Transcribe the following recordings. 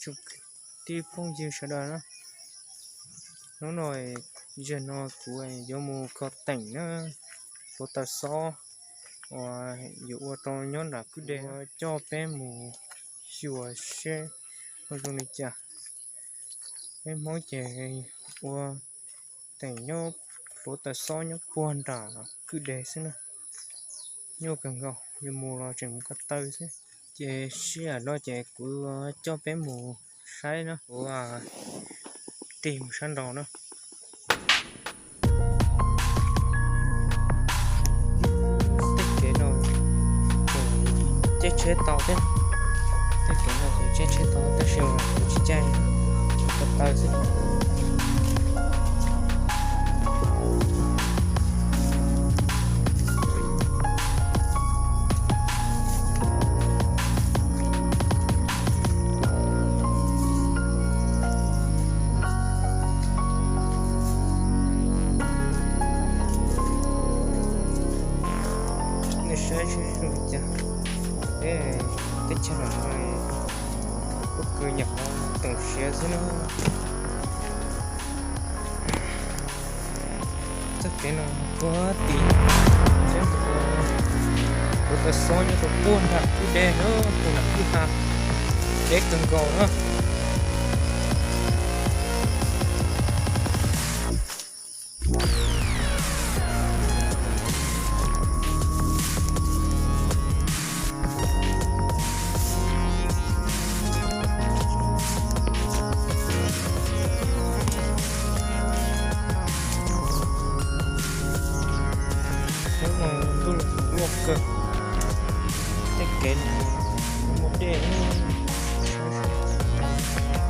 Tsoom kwv tij phooj ywg sawv daws na, hnub no, zaum no kuv yuav mus kho teem na, hluav taws xob uas yuav ua rau nyob nram kwj deg, coj peb mus xyuas seb zoo li cas. Peb Hmoob ces ua teem nyob, hluav taws xob nyob puag nram kwj deg xwb na. Nyuaj kawg nkaus, yuav mus los tseem mus ko taw xwb. Ces sij hawm no ces kuv coj peb mus saib na, kuv tig mus sab nraud na. Tej kev no ces caij tsheb tau thiab, tej kev no ces caij tsheb tau tab sis mas kuv tsis caij, ko taw xwb. Nej saib seb zoo li cas. Teb chaws no pob kws nyuam qhuav toom siav xwb na. Txoj kev no puag tim, hluav taws xob nyob rau puag nram kwj deg na, puag nram kwj ha, deb kawg nkaus na. Hnub no ntuj los loj kawg, tej kev no muaj dej,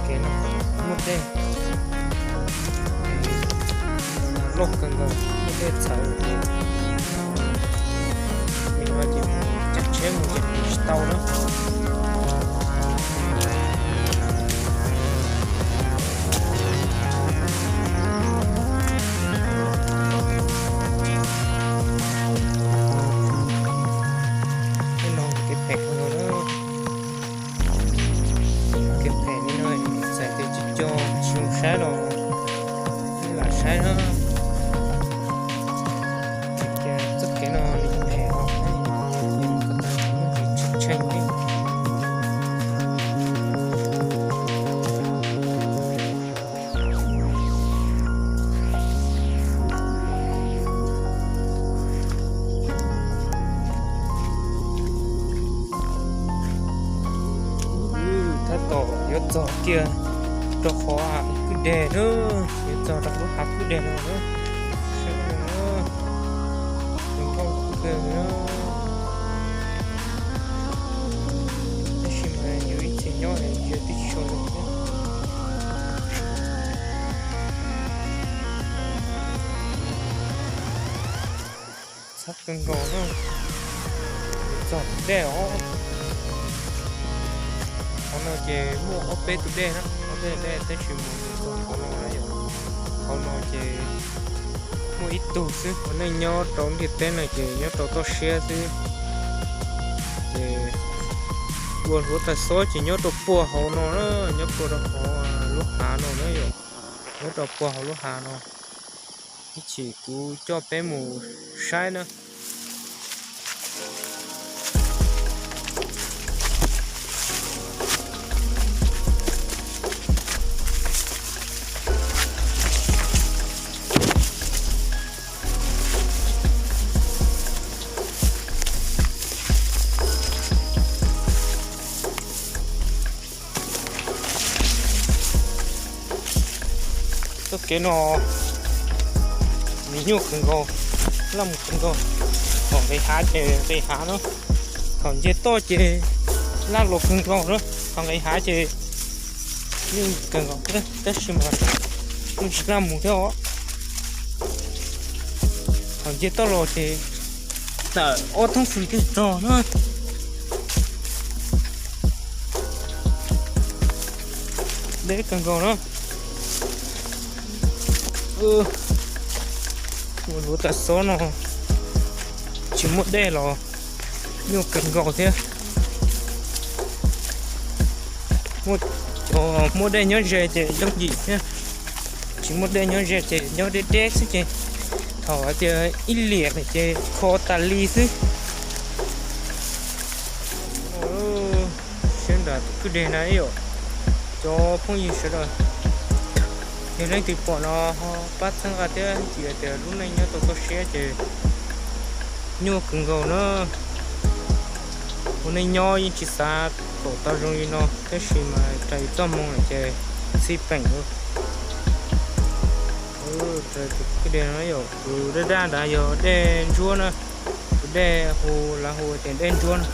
kev no muaj dej, loj kawg nkaus, muaj dej txhawv. Nim no ces caij tsheb mus ces mus tsis tau na. Tej no kev phem no na, kev phem li no txawm tias tsis coj tsis zoo saib los nej lam saib na. Txoj kev no nws phem os, ko taw muaj kev tshee tshee li. Tab tom yuav txog kiag rau qhov kwj deg na, yuav txog rau lub hav kwj deg no na. Zoo nkauj kawg li. Tab sis mas yus ib txhia nyob es yus twb tsis tshua zoo thiab. Txhab kawg nkaus na, txog tus dej os. Qhov no ces muaj ob peb tus dej na, ob peb tus dej tab sis mas txog qhov no na yom. Qhov no ces muaj ib tug xwb, ua neej nyob rau ntiaj teb no ces nyob rau toj siab xwb. Ces ua hluav taws xob ces nyob rau puag hauv no na, nyob puag rau hauv lub hav no na yom, nyob rau puag hauv lub hav no. Ib chim kuv coj peb mus saib na. Txoj kev no nws nyuaj kawg nkaus, laj mus kawg nkaus. Thaum nqis hav ces nqis hav no, thaum nce toj ces laj los kawg nkaus na. Thaum nqis hav ces nyuaj kawg nkaus thiab, tab sis mas yeej tsis laj mus thiab os. Thaum nce toj los ces tawm ob thoob fws thiaj txog na. Deb kawg nkaus na. Ua hluav taws xob no tsis muaj dej los nyuaj kawg nkaus thiab. Muaj Muaj dej nyob ze ces yooj yim thiab, tsis muaj dej nyob ze ces nyob deb deb xwb ces thaum hais tias ib liam lawm ces kho tas li xwb. Siab nram tus kwj deg na ib yom, cov phooj ywg sawv daws, yog leej twg pom no ho pab txhawb nqa thiab, vim tias lub neej nyob tau toj siab ces nyuaj kawg nkaus na. Ua neej nyob yeej tsis xav kom tau zoo li no tab sis mas raws txoj hmoo lawm ces txhij peem. Tus kwj deg no yom, tus daj daj ntawd yog dej ntsuab na, tus dej hu lawv hu tias dej ntsuab na.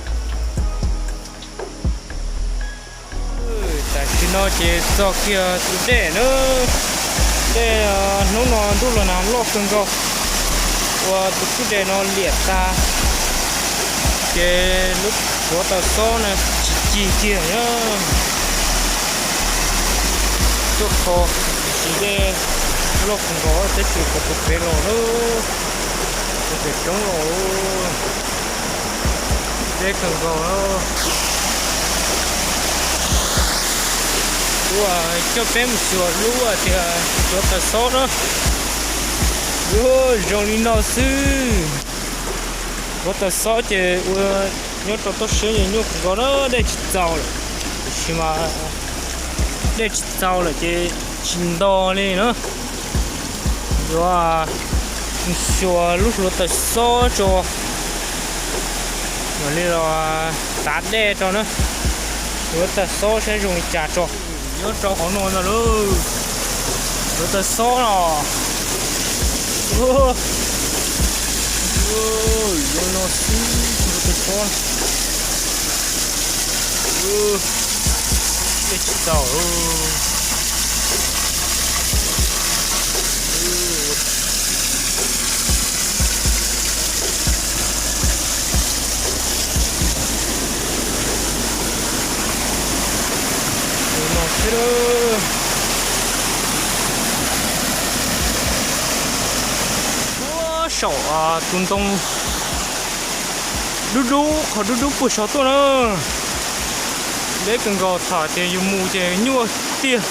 Tam sim no ces txog kiag tus dej na, dej hnub no ntuj los nag loj kawg nkaus, ua tus kwj deg no liam tas, ces lub hluav taws xob na tsis cig kiag na. Tuaj kho, tiam sis dej loj kawg nkaus, tab sis kho tus pem los na, tus pem roob los, deb kawg nkaus. Kuv coj peb mus xyuas lub tias hluav taws xob na. Ua zoo li no xwb. Hluav taws xob ces ua nyob rau toj siab ces nyuaj kawg nkaus na, dej tsis txaus lawm. Tiam sis mas dej tsis txaus lawm ces tsis nto li na. Yuav mus xyuas lub hluav taws xob tso, mam li los tav dej rau na. Hluav taws xob saib zoo li cas tso. Nyob rau hauv no ntag lauj. Hluav taws xob no. Zoo no xwb, hluav taws xob. Dej tsis txaus. Tus no thiab. Ua saum tus ntoo dub dub, qhov dub dub puag saud tuaj na. Deb kawg nkaus, tham tias yus mus ces nyuaj tiag.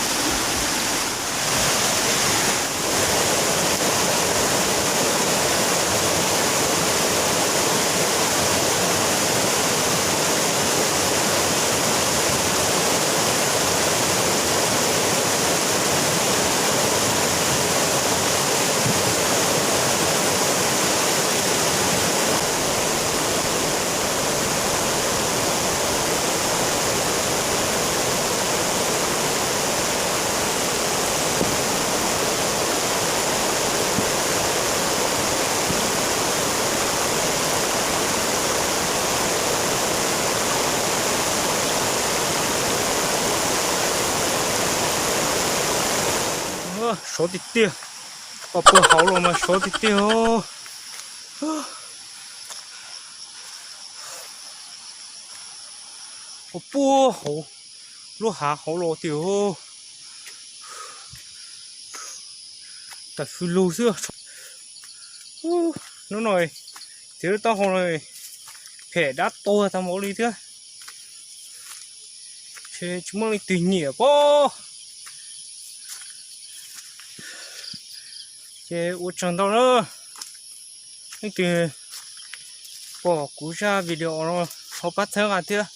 Sov tiag tiag, puag hauv los mas sov tiag tiag. Puag hauv, lub hav hauv los tiag. Tam fwj lug xwb. Hnub no txiav lub taub hau no phem dab tuag tag npaum li thiab. Tsis muaj leej twg nyiam pob. Ces ua tsaug ntau na. Leej twg pom kuv zaj video no ho pab txhawb nqa thiab.